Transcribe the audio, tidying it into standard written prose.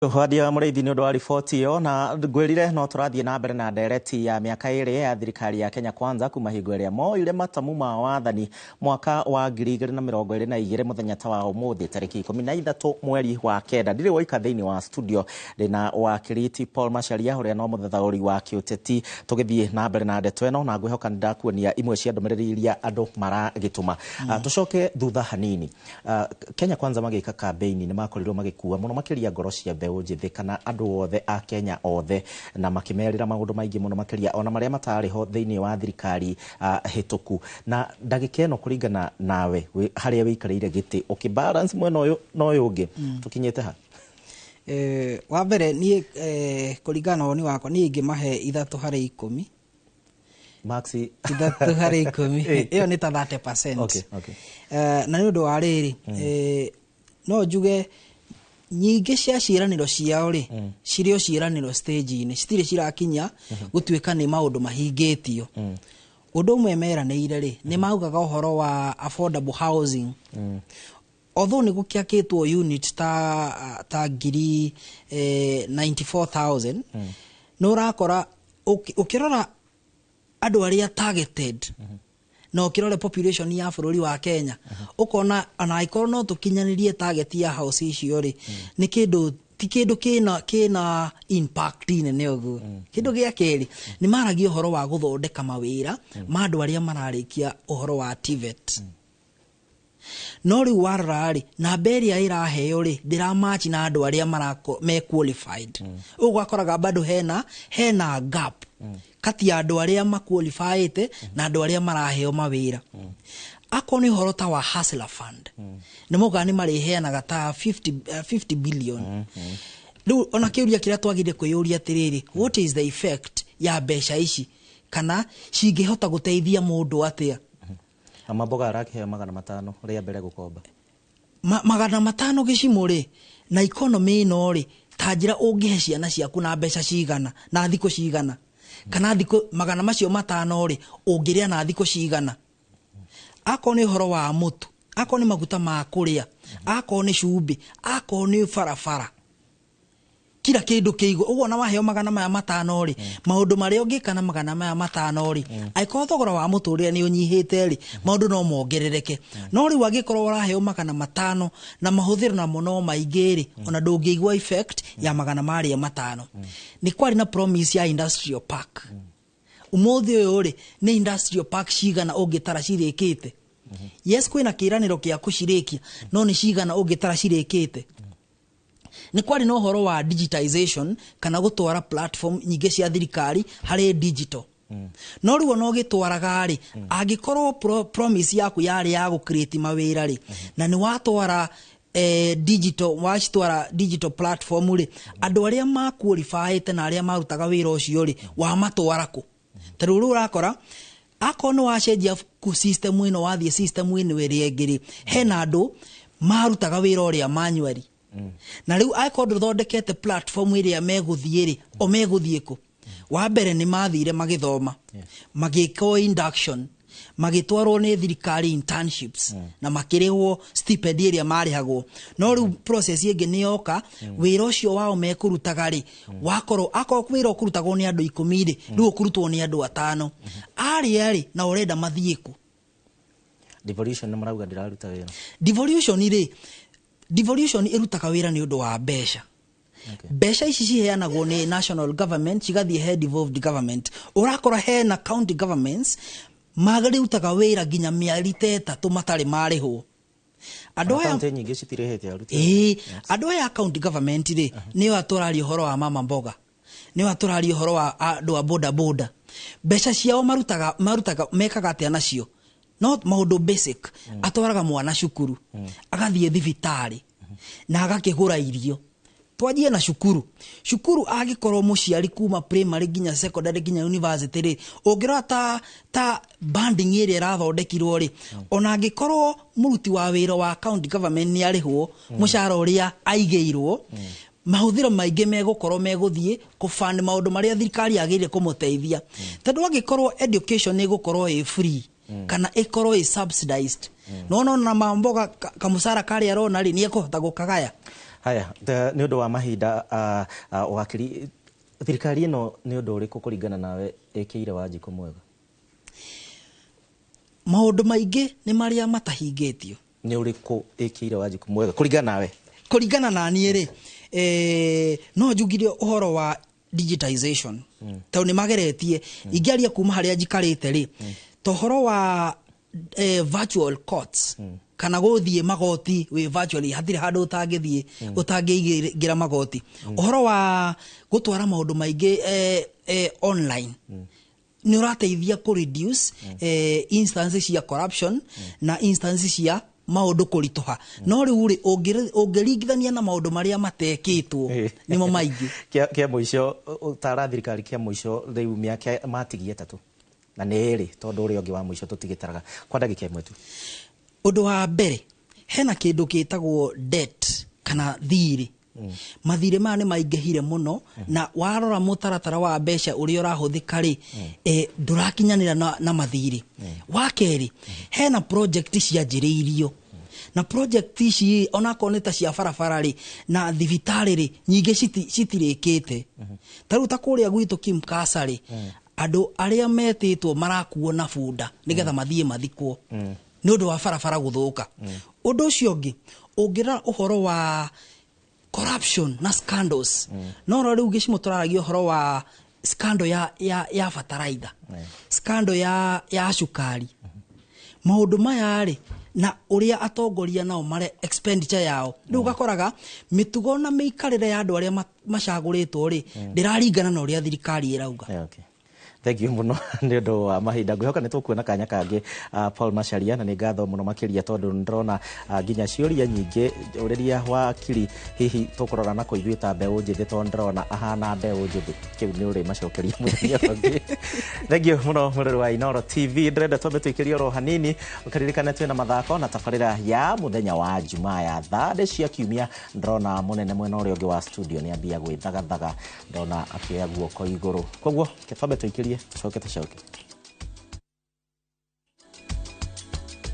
Wadia Mũrĩithi nĩ ũndũ wa riboti ĩyo. Na ngwĩrire no tũrathiĩ na mbere na ndereti ya mĩaka 2 ya thirikari ya Kenya Kwanza kuma hingo ĩrĩa moire matamu ma wathani mwaka wa 2022 mũthenya ta wa ũmũthĩ, tarĩki 13 mweri wa 9. Ndirĩ woika thĩinĩ wa studio, ndĩna wakiri Paul Macharia, ũrĩa no mũthathaũri wa kĩũteti, tũgĩthiĩ na mbere na ndeto ĩno, na ngwĩhoka nĩ ndakuonia imwe cia ndũmĩrĩri iria andũ maragĩtũma. Tũcoke thutha hanini. Kenya Kwanza magĩka kambeini nĩ makorirwo magĩkua mũno makĩria ngoro cia mbeũ njĩthĩ kana andũ othe a Kenya othe, na makĩmerĩra maũndũ maingĩ mũno makĩria ona marĩa matarĩ ho thĩinĩ wa thirikari hĩtũku. Na ndagĩka ĩno, kũringana nawe harĩa wĩikarĩire gĩtĩ ũkĩ balance mwena ũyũ na ũyũ ũngĩ, tũkinyĩte ha? Wa mbere niĩ, kũringana na woni wakwa, niĩ ingĩmahe 3 harĩ 10. Max. 3 harĩ 10, ĩyo nĩ ta 30%. Na nĩ ũndũ wa rĩrĩ, no njuge nyingĩ cia ciĩranĩro ciao rĩ, cirĩ o ciĩranĩro stage-inĩ, citirĩ cirakinya gũtuĩka nĩ maũndũ mahingĩtio. Ũndũ ũmwe meranĩire rĩ, nĩ maugaga ũhoro wa affordable housing. Although nĩ gũkĩakĩtwo unit ta ngiri 94,000, nĩ ũrakora ũkĩrora andũ arĩa targeted na ũkĩrora population ya bũrũri wa Kenya, ũkona ona angĩkorwo no tũkinyanĩrie target ya house icio rĩ, nĩ kĩndũ ti kĩndũ kĩna impact nene ũguo. Kĩndũ gĩa kerĩ, nĩ maragia ũhoro wa gũthondeka mawĩra ma andũ arĩa mararĩkia ũhoro wa TVET, no rĩu warora rĩ, namba ĩrĩa ĩraheo rĩ, ndĩramachi na andũ arĩa marako me qualified. Ũguo ũgakoraga bado hena gap kati ya andũ arĩa maqualifyĩte na andũ arĩa maraheo mawĩra. Akorwo nĩ ũhoro ta wa Hustler Fund, nĩ maugaga nĩ marĩheanaga ta 50 billion. Rĩu ona kĩũria kĩrĩa twagĩrĩire kwĩyũria atĩrĩrĩ, what is the effect ya mbeca ici, kana cingĩhota gũteithia mũndũ atĩa? Na mamboga arakĩheo 500 rĩa mbere gũkomba. 500 gĩcimo rĩ, na economy ĩno rĩ, ta njĩra ũngĩhe ciana ciaku na mbeca cigana na thikũ cigana, kana thikũ magana macio matano rĩ, ũngĩrĩa na thikũ cigana? Akorwo nĩ ũhoro wa mũtu, akorwo nĩ maguta ma kũrĩa, akorwo nĩ cumbĩ, akorwo nĩ barabara, kila kĩndũ kĩigũ ũguo. Na waheo magana maya matano rĩ, maũndũ marĩa ũngĩka na magana maya matano rĩ, angĩkorwo thogora wa mũtũrĩre nĩ ũnyihĩte rĩ, maũndũ no mongerereke. No rĩu angĩkorwo ũraheo 500 na mahũthĩro namo no maingĩ rĩ, ona ndũngĩigua effect ya magana marĩa matano. Nĩ kwarĩ na promise ya industrial park. Ũmũthĩ ũyũ rĩ, nĩ industrial park cigana ũngĩtara cirĩkĩte? Yes, kwĩna kĩranĩro kĩa kũcirĩkia, no nĩ cigana ũngĩtara cirĩkĩte? Nĩ kwarĩ na ũhoro wa digitization, kana gũtwara platform nyingĩ cia thirikari harĩ digital, no rĩu ona ũgĩtwaraga rĩ, angĩkorwo promise yaku yarĩ ya gũ create mawĩra rĩ, na nĩ watwara digital, wacitwara digital platform rĩ, andũ arĩa maqualifyĩte na arĩa marutaga wĩra ũcio rĩ, wamatwara kũ? Ta rĩu ũrakora akorwo nĩ wacenjia system ĩno, wathiĩ system ĩno ĩrĩa ĩngĩ rĩ, hena andũ marutaga wĩra ũrĩa manually, na rĩu angĩkorwo ndũthondekete platform ĩrĩa megũthiĩ rĩ, o megũthiĩ kũ? Wa mbere nĩ mathire magĩthoma, magĩkwo induction, magĩtwarwo nĩ thirikari internships, na makĩrĩhwo stipend ĩrĩa marĩhagwo. No rĩu process ĩngĩ nĩ yoka, wĩra ũcio wao mekũrutaga rĩ, wakorwo akorwo wĩra ũkũrutagwo nĩ andũ 10 rĩ, rĩu ũkũrutwo nĩ andũ atano arĩa rĩ, na ũrenda mathiĩ kũ? Devolution nĩ marauga ndĩraruta wĩra. Devolution rĩ, devolution ĩrutaga wĩra nĩ ũndũ wa mbeca. Mbeca ici ciheanagwo nĩ national government cigathiĩ he devolved government. Ũrakora hena county governments marutaga wĩra nginya mĩeri ta 3 matarĩ marĩhwo andũ aya. Kaunti nyingĩ citirĩhĩte aruti. Ĩĩ, andũ aya a county government rĩ, nĩo atũraria ũhoro wa mama mboga, nĩo atũraria ũhoro wa andũ a boda boda. Mbeca ciao marutaga mekaga atĩa nacio? No maũndũ basic, atwaraga mwana cukuru, agathiĩ thibitarĩ na agakĩgũra irio. Twanjie na cukuru. Cukuru, angĩkorwo mũciari kuma primary nginya secondary nginya university rĩ, ũngĩrora ta banding ĩrĩa ĩrathondekirwo rĩ, ona angĩkorwo mũruti wa wĩra wa county government nĩ arĩhwo mũcara ũrĩa aigĩirwo, mahũthĩro maingĩ megũkorwo megũthiĩ kũfund maũndũ marĩa thirikari yagĩrĩire kũmũteithia, tondũ angĩkorwo education ĩgũkorwo ĩ free kana ĩkorwo ĩ subsidized, no nona mamboga kamũcara karĩa arona rĩ, nĩ ekũhota gũkagaya. Haya, nĩ ũndũ wa mahinda, wakiri, thirikari ĩno nĩ ũndũ ũrĩkũ kũringana nawe ĩkĩire Wanjikũ mwega? Maũndũ maingĩ nĩ marĩa matahingĩtio. Nĩ ũrĩkũ ĩkĩire Wanjikũ mwega kũringana nawe? Kũringana na niĩ rĩ, no njugire ũhoro wa digitization, tondũ nĩ mageretie. Ingĩaria kuma harĩa njikarĩte rĩ, ta ũhoro wa virtual courts, kana gũthiĩ magoti wĩ virtually, hatirĩ handũ ũtangĩthiĩ ũtangĩingĩra magoti. Ũhoro wa gũtwara maũndũ maingĩ online nĩ ũrateithia kũ reduce instances cia corruption na instances cia maũndũ kũritũha. No rĩu rĩ, ũngĩringithania na maũndũ marĩa matekĩtwo, nĩmo maingĩ. Kĩa mũico, tara thirikari kĩa mũico rĩu, mĩaka matigie 3 na nĩ ĩrĩ, tondũ ũrĩa ũngĩ wa mũico tũtigĩtaraga, kwa ndagĩka 1 tu. Ũndũ wa mbere, hena kĩndũ gĩtagwo debt kana thirĩ. Mathirĩ maya nĩ maingĩhire mũno, na warora mũtaratara wa mbeca ũrĩa ũrahũthĩka rĩ, ndũrakinyanĩra na mathirĩ. Wa kerĩ, hena project cianjĩrĩirio, na project ici onakorwo nĩ ta cia barabara rĩ na thibitarĩ rĩ, nyingĩ citirĩkĩte. Ta rĩu ta kũrĩa gwitũ Kimkasa rĩ, andũ arĩa metĩtwo marakuo na bunda nĩgetha mathiĩ mathikwo nĩ ũndũ wa barabara gũthũka. Ũndũ ũcio ũngĩ, ũngĩrora ũhoro wa corruption na scandals, no rora rĩu gĩcimo tũraragia ũhoro wa scandal ya bataraitha, scandal ya cukari. Maũndũ maya rĩ, na ũrĩa atongoria nao mare expenditure yao, rĩu ũgakoraga mĩtugo na mĩikarĩre ya andũ arĩa macagũrĩtwo rĩ, ndĩraringana na ũrĩa thirikari ĩrauga. Yeah, okay. Thank you mũno nĩ ũndũ wa mahinda. Ngwĩhoka nĩ tũkuona kanya kangĩ, Paul Macharia, na nĩ ngatho mũno makĩria, tondũ nĩ ndĩrona nginya ciũria nyingĩ ũrĩria wa akiri hihi tũkũrora na kũ ithuĩ ta mbeũ njĩthĩ, tondũ ndĩrona ahana mbeũ njĩthĩ. Kĩu nĩ ũrĩ macokeria mũthenya ũngĩ. Thank you mũno, mũrori wa Inooro TV. Ndĩrenda twambe tũikĩrie oro hanini, ũkaririkane twĩna mathako na tabarĩra ya mũthenya wa Jumaa ya thandĩ cia kiumia. Ndĩrona mũnene mwena ũrĩa ũngĩ wa studio nĩ ambia gwĩthagathaga, ndona akĩoya guoko igũrũ, koguo twambe tũikĩrie, tũcoke tũcoke.